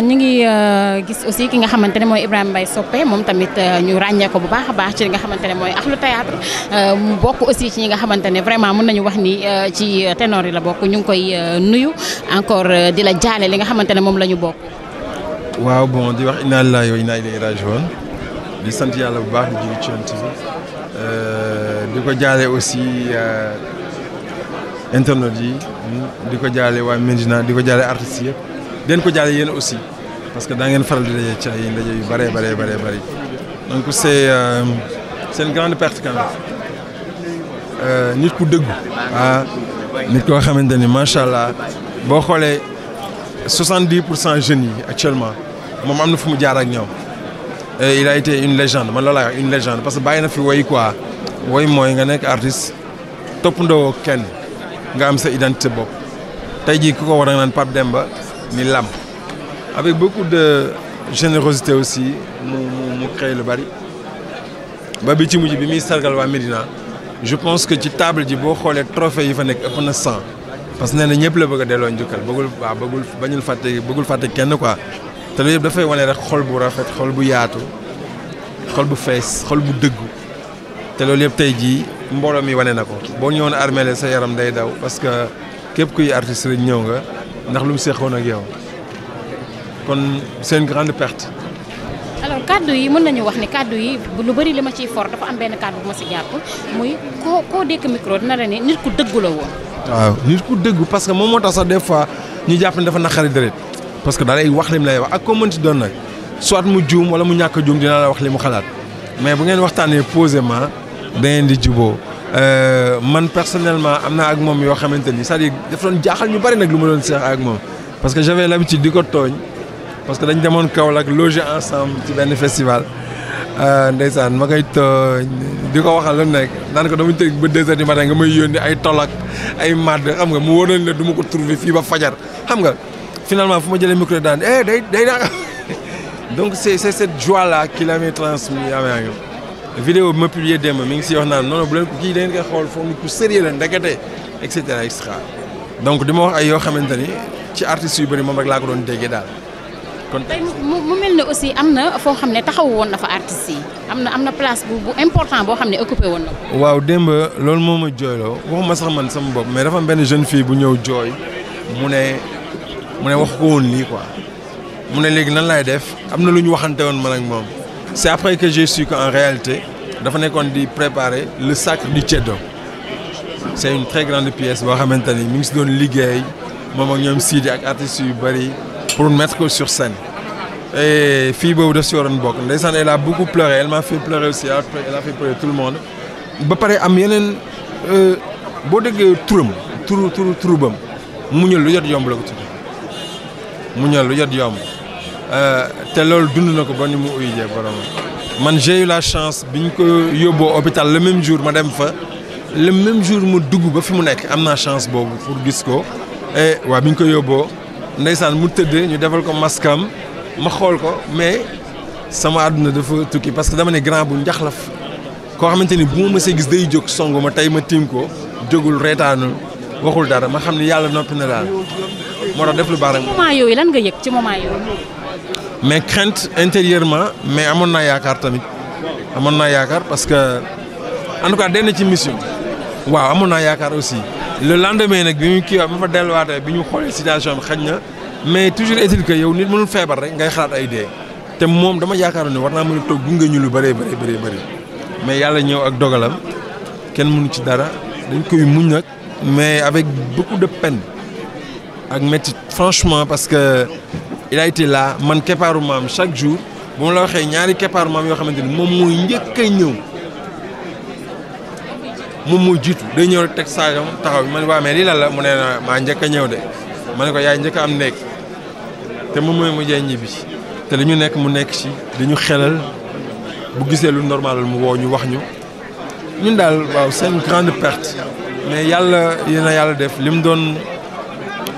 ñu ngi gis aussi ki nga xamante ne mooy Ibrahima Mbaye Soppe moom tamit ñu ràññee ko bu baax a baax ci li nga xamante ne mooy axlu théâtre mu bokk aussi ci ñi nga xamante ne vraiment mën nañu wax ni ci ténor yi la bokk ñu ngi koy nuyu encore di la jaale li nga xamante ne moom la ñu bokk. waaw bon di wax inna lillahi wa inna ilayhi raji'un di sant yàlla bu baax di julli ci Yonent bi di ko jaale aussi internautes yi di ko jaale waa Médina di ko jaale artistes yëpp den ko jaale yéen aussi parce que daa ngeen faral di daje ci ay ndaje yu bëree bëri donc c'est une grande perte quand même nit ku dëggu nit koo xamante ni macha allah boo xoolee 70% jeunes yi actuellement moom am na fu mu jaar ak ñoom il a été une légende man loolu laa wax une légende parce que bàyyi na fi woy quoi woy mooy nga nekk artiste toppandoo kenn nga am sa identité bopp tey jii ku ko war a naan Pape Demba ni lam avec beaucoup de générosité aussi mu créé lu bari ba bi ci mujj bi muy sargal waa Médina je pense que ci table ji boo xoolee trophée yi fa nekk ëpp na 100 parce que nee na ñëpp la bëgg a delloo njukkal bëggul fàtte kenn quoi te loolu yëpp dafay wane rek xol bu rafet xol bu yaatu xol bu fees xol bu dëggu te loolu yëpp tey jii mbooloo mi wane na ko boo ñëwoon armée sa yaram day daw parce que képp kuy artiste rek ñëw nga ndax lu mu seexoon ak yow kon c'est une grande perte. alors kaddu yi mën nañu wax ni kaddu yi lu bëri li ma ciy for dafa am benn kaddu bu ma si jàpp muy koo dékk micro dina la ne nit ku dëggu la woon. waaw nit ku dëggu parce que moom moo tax sax des fois ñu jàpp ne dafa naqari deret parce que da lay wax lim lay wax ak ko mën ci doon nag soit mu juum wala mu ñàkk a juum dina la wax li mu xalaat mais bu ngeen waxtaanee posément da ngeen di juboo man personnellement am naa ak moom yoo xamante ni c'est-à-dire dafa doon jaaxal ñu bari nag lu ma doon seex ak moom parce que j'avais l'habitude di ko tooñ parce que dañ demoon Kaolack loger ensemble ci benn festival ndeysaan ma koy tooñ di ko waxal lu nekk naan ko dama tëj ba 2 heures du matin nga may yónni ay tolak ay màdd xam nga mu wóoroon ne du ma ko trouver fii ba fajar xam nga finalement fu ma jëlee micro daan day daa donc c'est cette joie là qu'il avait transmis amee vidéo bi ma publié démb mi ngi si wax naan non bu leen ko kii da ngeen koy xool foog ni ku sérieux la ndekete et cetera et cetera donc di ma wax ay yoo xamante ni ci artistes yu bëri moom rek laa ko doon déggee daal. kon tey mu mel ne aussi am na foo xam ne taxawu woon na fa artistes yi am na place bu important boo xam ne occupé woon na ko. waaw démb loolu moo ma jooyloo waxuma sax man sama bopp mais dafa am benn jeune fille bu ñëw jooy mu ne wax ko woon lii quoi mu ne léegi nan laay def am na lu ñu waxante woon man ak moom. C'est après que j'ai su qu'en réalité dafa nekkoon di préparer le sacre du ceddo c'est une très grande pièce boo xamante ni mi ngi si doon liggéey moom ak ñoom Sidi ak artistes yu bëri pour mettre ko sur scène et fille boobu daf si waroon bokk ndeysaan elle a beaucoup pleuré elle m'a fait pleurer aussi elle a fait pleurer tout le monde ba pare am yeneen boo déggee turubam muñal lu jot yomb la ko tudd muñal lu jot yomb te loolu dund na ko ba ni mu uyjee borom man j'ai eu la chance bi ñu ko yóbboo hôpital le même jour ma dem fa le même jour mu dugg ba fi mu nekk am naa chance boobu pour gis ko et waaw bi ñu ko yóbboo ndeysaan mu tëdd ñu defal ko maskam ma xool ko mais sama àdduna dafa tukki parce que dama ne grand bu njaxlaf koo xamante ni bu ma mësee gis day jóg songu ma tey ma tiim ko jógul reetaanul waxul dara ma xam ne yàlla noppi na daal moo tax def lu baax rek. moment yooyu lan nga yëg ci moment yooyu. mais crainte intérieurement mais amoon naa yaakaar tamit amoon naa yaakaar parce que en tout cas den ci mission waaw amoon naa yaakaar aussi le lendemain nag bi ñu kii ma fa delluwaatee bi ñu xoolee situation bi xaj na mais toujours est-il que yow nit mënul feebar rek ngay xalaat ay dee te moom dama yaakaaroon ne war naa mën a toog gunge ñu lu bëree bëri mais yàlla ñëw ak dogalam kenn mënu ci dara dañ koy muñ nag mais avec beaucoup de peine ak métti franchement parce que il a été là man keppaaru maam chaque jour bu ma la waxee ñaari keppaaru maam yoo xamante ni moom mooy njëkk a ñëw moom mooy jiitu day ñëw rek teg saagam taxaw man waa mais lii lan la mu ne maa njëkk a ñëw de ma ne ko yaay njëkk a am nekk te moom mooy mujjee ñibbi te li ñu nekk mu nekk ci dañu xelal bu gisee lu normal mu woo ñu wax ñu ñun daal waaw c'est une grande perte mais yàlla yéen def li mu doon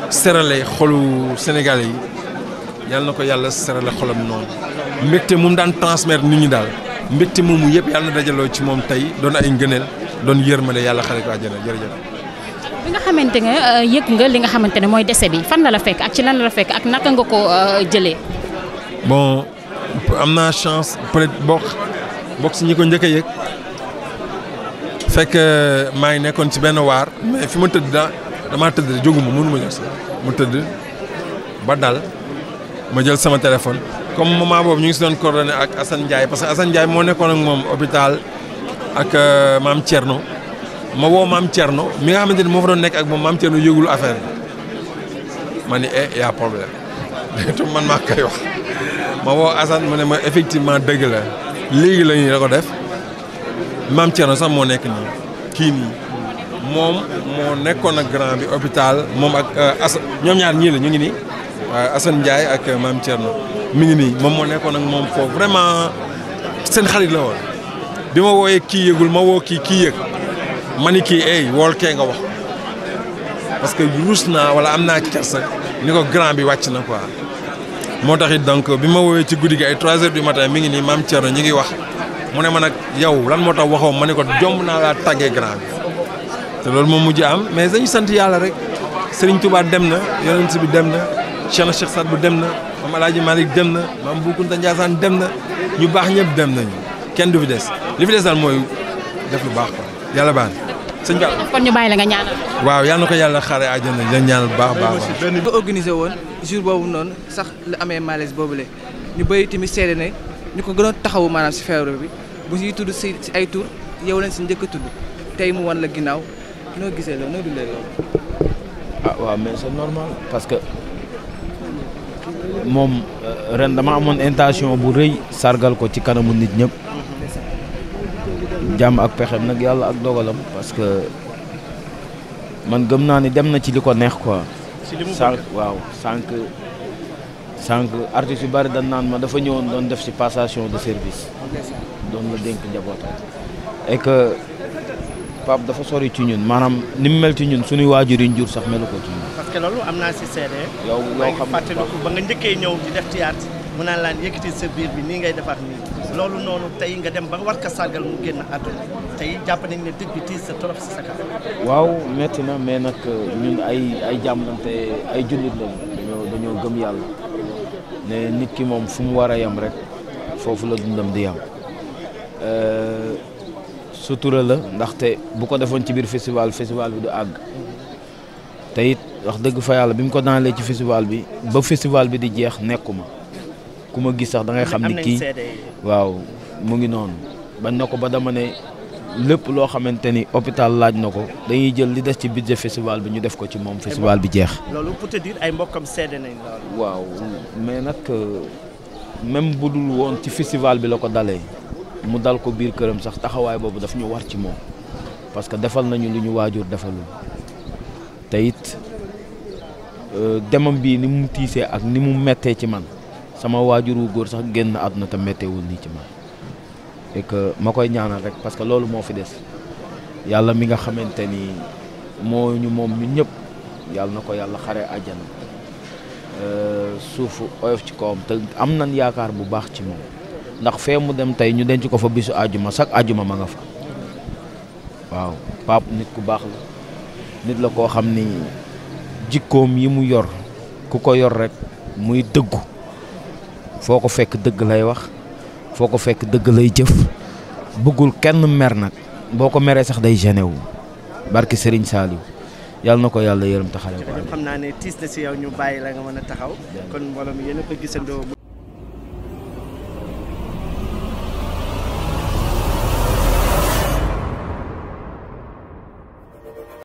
serale xolu Sénégalais yi yàlla na ko yàlla serale xolam noonu mbégte moom daan transmettre nit ñi daal mbégte moomu yëpp yàlla na dajaloo ci moom tey doon ay ngëneel doon yërmale yàlla xare ko àjjana jërëjëf. bi nga xamante nga yëg nga li nga xamante ne mooy décès bi fan la fekk ak ci lan la fekk ak naka nga ko jëlee. bon am naa chance peut-être bokk si ñi ko njëkk a yëg fekk maa ngi nekkoon ci benn waar mais fi ma tëdd damaa tëdd jóguma mënuma jóg sax mu tëdd ba dal ma jël sama téléphone comme moment boobu ñu ngi si doon coordonné ak Assane Ndiaye parce que Assane Ndiaye moo nekkoon ak moom hôpital ak maam Thierno ma woo maam Thierno mi nga xamante ni moo fa doon nekk ak moom maam Thierno yëgul affaire bi ma ni y a problème te man maa koy wax ma woo Assane mu ne ma effectivement dëgg la léegi la ñuy da ko def maam Thierno sax moo nekk nii kii nii moom moo nekkoon ak grand bi hôpital moom ak Assane ñoom ñaar ñii la ñu ngi nii Assane Ndiaye ak maam Thierno mi ngi nii moom moo nekkoon ak moom foofu vraiment seen xarit la woon bi ma wooyee kii yëgul ma woo kii yëg ma ni kii wool kee nga wax parce que ruus naa wala am naa kersa ni ko grand bi wàcc na quoi moo tax it donc bi ma woowee ci guddi gi ay 3 heures du matin mi ngi nii maam Thierno ñi ngi wax mu ne ma nag yow lan moo tax waxoo ma ne ko jomb naa laa tàggee grand bi te loolu moom mujj am mais dañu sant yàlla rek Serigne Touba dem na yonent bi dem na Cheikh Saad bu dem na Maam El Hadji Malick dem na Maam Bou Kounta Ndiassane dem na ñu baax ñëpp dem nañu kenn du fi des li fi des daal mooy def lu baax quoi yàlla baax na sëñ Ba. kon ñu bàyyi la nga ñaanal. waaw yal na ko yàlla xaare àjjana di ñaanal bu baax a baax. nga organisé woon jour boobu noonu sax la amee malaise boobule ñu bëri tamit seede ne ñu ko gënoon taxawu maanaam si feebar bi bu ñuy tudd si ay tur yow lañ si njëkk a tudd tey mu wan la ginnaaw noo gisee loolu noo dundee loolu. ah waaw mais c'est normal parce que moom ren dama amoon intention bu rëy sargal ko ci kanamu nit ñëpp jàmm ak pexem nag yàlla ak dogalam parce que man gëm naa ni dem na ci li ko neex quoi. sànq waaw sànq artistes yu bari dañ naan ma dafa ñëwoon doon def ci passation de service doon la dénk njabootam et que Pape dafa sori ci ñun maanaam ni mu mel ci ñun suñuy waajur yi ñu jur sax melu ko ci ñun. parce que loolu am naa si seede. yow loo xam fàttaliku ba nga njëkkee ñëw di def théâtre mu naan laan yëkkati sa biir bi nii ngay defaat nii loolu noonu tey nga dem ba nga war ko sargal mu génn àdduna tey jàpp nañ ne dëj bi tiis sa trop si sa kaw. waaw metti na mais nag ñun ay jàmmante ay jullit lañu dañoo gëm yàlla ne nit ki moom fu mu war a yem rek foofu la dundam di yem. sutura la ndaxte bu ko defoon ci biir festival bi du àgg te it wax dëgg fa yàlla bi mu ko daanelee ci festival bi ba festival bi di jeex nekkuma ku ma gis sax da ngay xam ni kii waaw mu ngi noonu bañ na ko ba dama ne lépp loo xamante ni hôpital laaj na ko dañuy jël li des ci budget festival bi ñu def ko ci moom festival bi jeex. loolu pour te dire ay mbokkam seede nañ loolu. waaw mais nag même bu dul woon ci festival bi la ko dalee. mu dal ko biir këram sax taxawaay boobu daf ñu war ci moom parce que defal nañu lu ñu waajur defalul te it demam bii ni mu tiisee ak ni mu mettee ci man sama waajur wu góor sax génn àdduna te metteewul nii ci man et que ma koy ñaanal rek parce que loolu moo fi des yàlla mi nga xamante ni moo ñu moom ñun ñëpp yàlla na ko yàlla xare àjjana suufu oyof ci kawam te am nañ yaakaar bu baax ci moom. ndax fee mu dem tey ñu denc ko fa bisu àjjuma chaque àjjuma ma nga fa waaw Pape nit ku baax la nit la koo xam ni jikkoom yi mu yor ku ko yor rek muy dëggu foo ko fekk dëgg lay wax foo ko fekk dëgg lay jëf bëggul kenn mer nag boo ko meree sax day gêné wu barki Serigne Saliou yàlla na ko yàlla yërëm taxale ko. xam naa ne tiis na si yow ñu bàyyi la nga mën a taxaw kon mbooloo mi yéen a ko gisandoo.